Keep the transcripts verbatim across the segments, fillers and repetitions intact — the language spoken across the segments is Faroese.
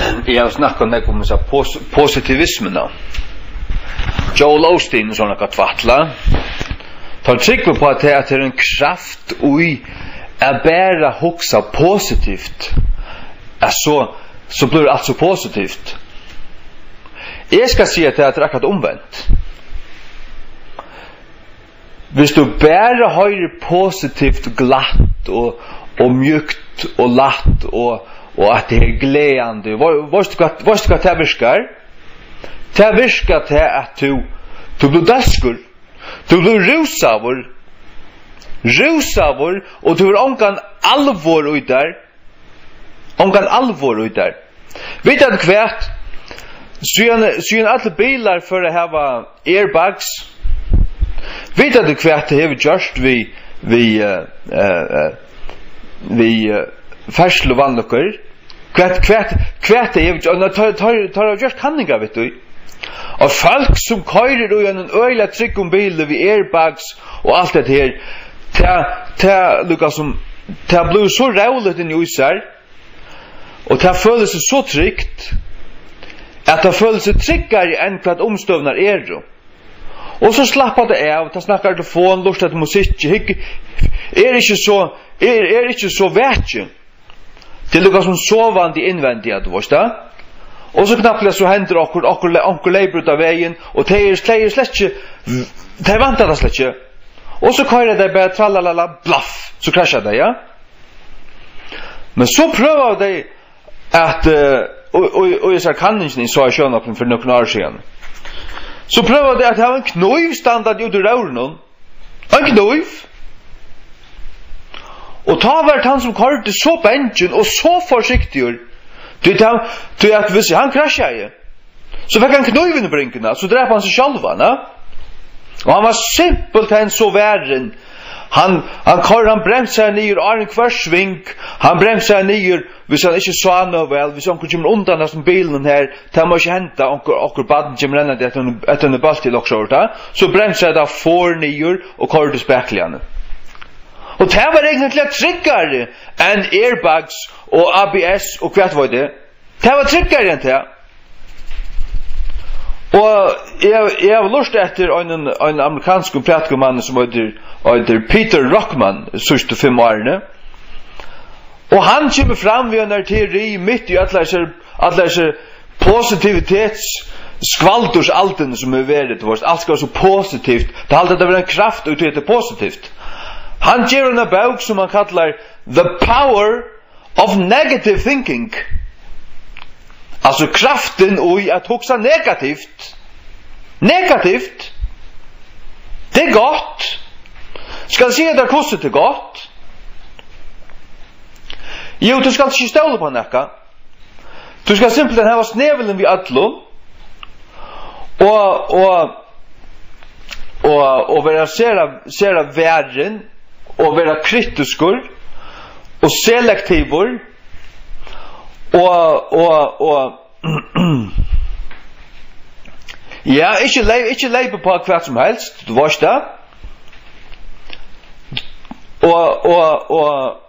Eg havi snakkað nógv um hesa pos-, positivismuna. Joel Osteen og sovorðið tvætl. Teir trúgva upp á tað, at tað er ein kraft í at bara hugsa positivt, at so, so blívur alt so positivt. Eg skal siga tað, at tað er akkurát umvent. Hvis tú bara hoyrir positivt, glatt og, og mjúkt og lætt og, og at tað er gleðandi, ve-, veitst tú hvat, veitst tú hvat tað virkar? Tað virkar tað, at tú, tú blívur dólskur, tú blívur rúsaður, rúsaður, og tú hevur ongan alvor í tær. Ongan alvor í tær. Vita tit hvat? Síðan, síðan allir bilar fóru at hava airbags, vita tit hvat tað hevur gjørt við, við, eh, eh, eh, við, eh, ferðsluvanlukkur? Hvat, hvat, hvat tað hevur gjørt? Nei, teir, teir, teir hava gjørt kanningar við tí. Og fólk sum koyrir í einum øgiliga tryggum bili við airbags og alt hetta her, tað, tað líka sum, tað blívur so róligt inni í sær, og tað følir seg so trygt, at tað følir seg tryggari enn hvat umstøðurnar eru. Og so slappar tað av, tað snakkar í telefon, lurtar til musikk, hygg, er ikki so, er, er ikki so vakið. Tað er líka sum sovandi innvendiga, tú veitst tað. Og so knappliga so hendir okkurt, onkur, onkur leypur út á vegin, og tey eru, tey eru slett ikki, tey vænta tað slett ikki. Og so koyra tey bara tralalala, blaff, so krassja tey, ja. Men so prøva tey at, eh, og, og, og hesa kanningina eg sá í sjónvarpinum fyri nøkrum árum síðan. So prøva tey at hava ein knív standandi út í róðrinum. Ein knív. Og tá var tann sum koyrdi so bangin og so forsiktigur. Tí tað, tí at hvis hann krassjaði, so fekk hann knívin í bringuna, so drap hann seg sjálvan, ja? Og hann var simpelthen so varin. Hann, hann koyr-, hann bremsaði niður áðrenn hvørt sving, hann bremsaði niður, hvis hann ikki sá nóg væl, hvis onkur kemur undan hasum bilinum her, tað má ikki henda, onkur, onkur barn kemur rennandi eftir einum, eftir einum bólti ella okkurt sovorðið, so bremsaði tað, fór niður og koyrdi spakuliga. Og tað var eigentliga tryggari enn airbags og A B S og hvat veit eg. Tað var tryggari enn tað. Og eg, eg havi lurtað eftir einum, einum amerikanskum prædikumanni sum eitur, eitur Peter Rockman, síðstu fimm árini. Og hann kemur fram við einari teori mitt í allar hesar, allar hesar positivitets skvaldursaldurin sum hevur verið, tú veitst, alt skal vera so positivt. Tað halda, tað vera ein kraft í tí, at tað er positivt. Hann gevur eina bók sum hann kallar The Power of Negative Thinking. Altso kraftin í at hugsa negativt. Negativt. Tað er gott. Skal eg siga tær, hvussu tað er gott? Jú, tú skalt ikki stóla upp á nakað. Tú skalt simpelthen hava snevulin við øllum. Og, og, og, og vera sera, sera varin og vera kritiskur og selektivur og, og, og ja, ikki leyp, ikki leyp upp á hvat sum helst, tú veitst tað. Og, og, og,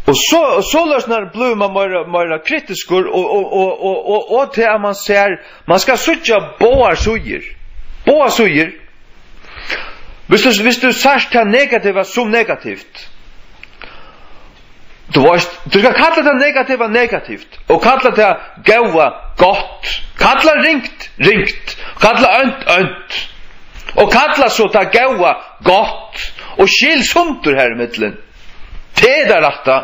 og so, og soleiðis nær blívur mann meira, meira kritiskur og, og, og, og, og, og til at mann sær, mann skal síggja báðar síður. Báðar síður. Hvis tú, hvis tú sært tað negativa sum negativt, tú veitst, tú skal kalla tað negativa negativt, og kalla tað góða gott, kalla ringt ringt, kalla ónt ónt, og kalla so tað góða gott, og skil sundur har ímillum. Tað er tað rætta.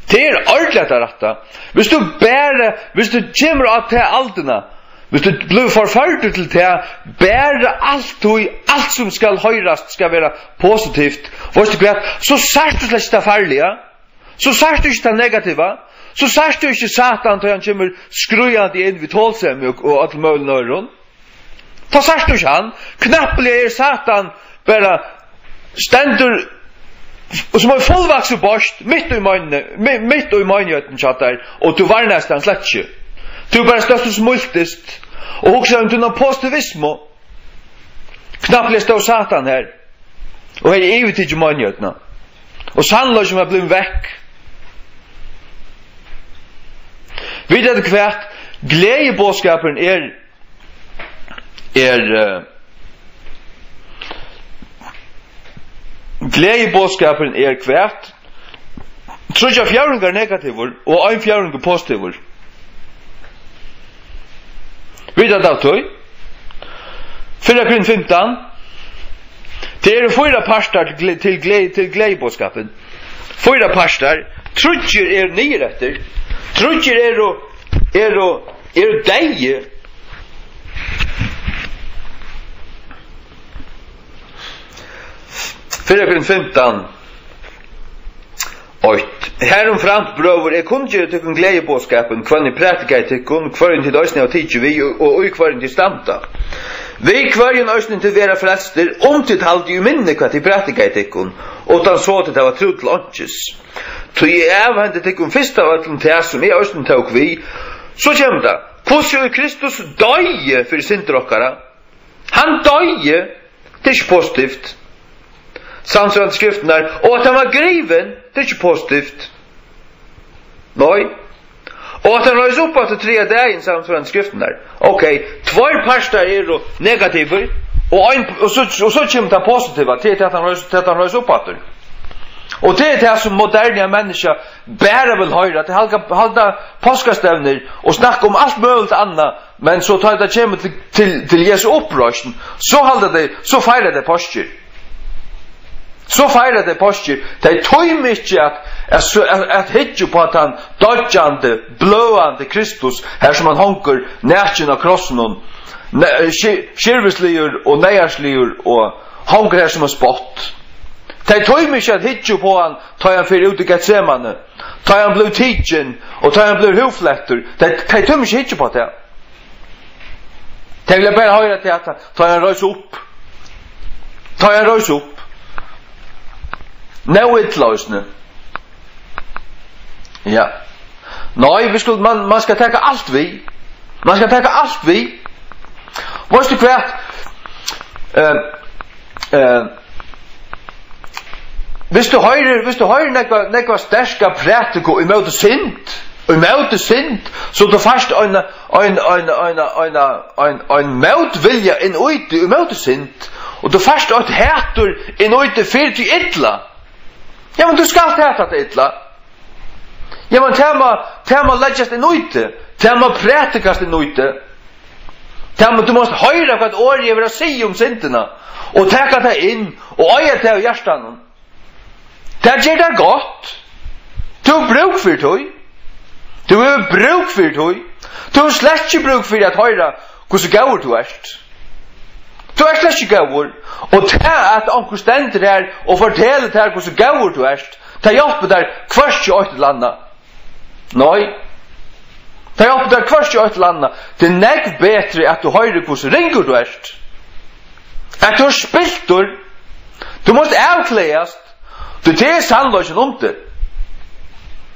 Tað er ordiliga tað rætta. Hvis tú bara, hvis tú kemur á ta alduna, hvis tú blívur forførdur til tað, bara altíð, alt sum skal hoyrast, skal vera positivt, veitst tú hvat, so sært tú slett ikki tað farliga, so sært tú ikki tað negativa, so sært tú ikki Satan, tá hann kemur skríðandi inn við tolsemi og, og øllum møguligum øðrum. Tá sært tú ikki hann. Knappliga er Satan bara stendur og sum ein fullvaksin bást mitt í meinini, mi-, mitt í meinigheitini hjá tær, og tú varnaðist hann slett ikki. Tú bara stóðst og smíltist og hugsaði um tína positivismu. Knappliga stóð Satan her og hevði yvirtikið meinigheitini. Og sannleikin var blivin vekk. Vita tit hvat? Gleðiboðskapurin er, er, eh, gleðiboðskapurin er hvat? Tríggjar fjórðingar negativur og ein fjórðingur positivur. Vita tit av tí? Fyrra Korint fimtan. Tað eru fýra partar til gle-, til gle-, til gleðiboðskapin. Fýra partar. Tríggir eru niðureftir. Tríggir eru, eru, eru deyðir. Fyrra Korint fimtan. Eitt. Harumframt, brøður, eg kunngeri tykkum gleðiboðskapin, hvønn eg prædikaði tykkum, hvørjum tit eisini hava tikið við, og, og í hvørjum tit standa. Við hvørjum eisini tit verða frelstir, um tit halda í minni, hvat eg prædikaði tykkum, uttan so tit hava trú til einkis. Tí eg avhendi tykkum fyrst av øllum tað, sum eg eisini tók við. So kemur tað, hvussu ið Kristus doyði fyri syndir okkara, Hann doyði. Tað er ikki positivt. Samsvarandi skriftirnar, og at hann var grivin, tað er ikki positivt. Nei. Og at hann reis upp aftur triðja dagin, samsvarandi skriftirnar. Ok, tveir partar eru negativir, og ein, og so, og so kemur tað positiva, til at hann reis, til at hann reis upp aftur. Og tað er tað, sum moderna menniskja bara vil hoyra. Tey halda, halda páskastevnur og snakka um alt møguligt annað, men so tá tað kemur til, til, til Jesu uppreisn, so halda tey, so feira tey páskir. So feira tey páskir. Tey tíma ikki at, at, at, at hyggja upp á tann doyggjandi, bløðandi Kristus, har sum hann hongur nakin á krossinum, ne-, skir-, skirvisligur og neyðarsligur og hongur har sum ein spott. Tey tíma ikki at hyggja upp á hann, tá hann fer út í Getsemane, tá hann blívur tikin og tá hann blívur húðflettur. Tey, tey tíma ikki hyggja upp á tað. Tey vilja bara hoyra til at tá hann reis upp. Tá hann reis upp. Nóg illa eisini. Ja. Nei, vit skulu, man, man skal taka alt við. Man skal taka alt við. Veitst tú hvat? Eh, eh, hvis tú hoyrir, hvis tú hoyrir nógva, nógva sterka prædiku ímóti synd, ímóti synd, so tú fært ein, ein, ein mótvilja inn í teg ímóti synd, og tú fært eitt hatur inn í teg fyri tí illa. Ja, men tú skalt hata tað illa. Ja, men tað má, tað má leggjast inn í teg. Tað má prædikast inn í teg. Tað má, tú mást hoyra, hvat orðið hevur at siga um syndina, og taka tað inn, og eiga tað í hjartanum. Tað ger tær gott. Tú hevur brúk fyri tí. Tú hevur brúk fyri tí. Tú hevur slett ikki brúk fyri at hoyra, hvussu góður tú ert. Tú ert slett ikki góður. Og tað, at onkur stendur her og fortelur tær, hvussu góður tú ert, tað hjálpir tær hvørki eitt ella annað. Nei. Tað hjálpir tær hvørki eitt ella annað. Tað er nógv betri, at tú hoyrir, hvussu ringur tú ert. At tú ert spiltur. Tú mást avklæðast. Tí tað er sannleikin um teg.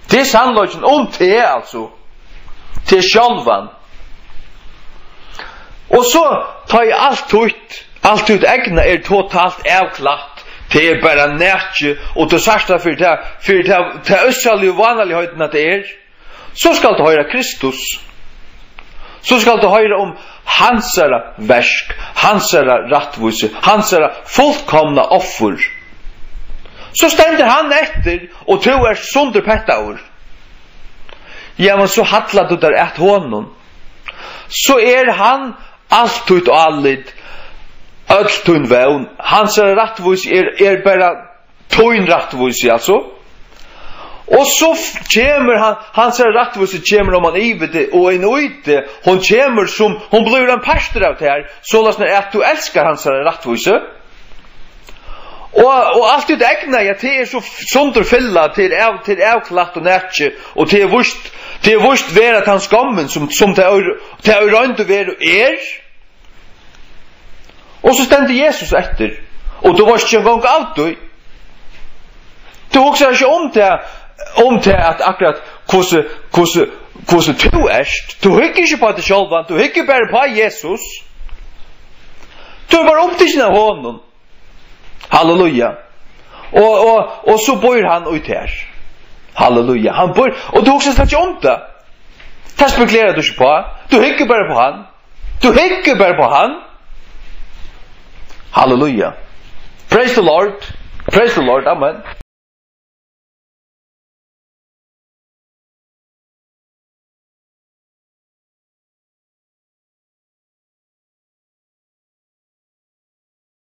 Tað er sannleikin um teg, altso. Teg sjálvan. Og so, tá ið alt títt, alt títt egna er totalt avklætt, tað er bara nakið, og tú sært tað fyri tað, fyri tað, tað ósjálvligu vánaligheitina tað er, so skalt tú hoyra Kristus. So skalt tú hoyra um hansara verk, hansara rættvísi, hansara fullkomna offur. So stendur hann eftir, og tú ert sundurpettaður. Ja, men so hallar tú tær at honum. So er hann alt títt álit, øll tín vón. Hansara rættvísi er, er bara tín rættvísi, altso. Og so f-, kemur hann, hansara rættvísi kemur oman yvir teg og inn í teg. Hon kemur sum, hon blívur ein partur av tær, soleiðis at tú elskar hansara rættvísi. Og, og alt títt egna, ja, tað er so f-, sundurfillað, tað er av-, tað er avklætt og nakið, og tað er víst, tað er víst vera tann skammin, sum, sum tað er, tað í roynd og veru er. Og so stendur Jesus eftir, og tú veitst ikki eingong av tí. Tú hugsar ikki um tað, um tað at akkurát hvussu, hvussu, hvussu tú ert. Tú hyggur ikki upp á teg sjálvan, tú hyggur bara upp á Jesus. Tú ert bara upptikin av honum. Halleluja. Og, og, og so býr hann í tær. Halleluja. Hann býr, og tú hugsar slett ikki um tað. Tað spekulerar tú ikki uppá. Tú hyggur bara uppá hann. Tú hyggur bara uppá hann. Halleluja. Praise the Lord. Praise the Lord. Amen.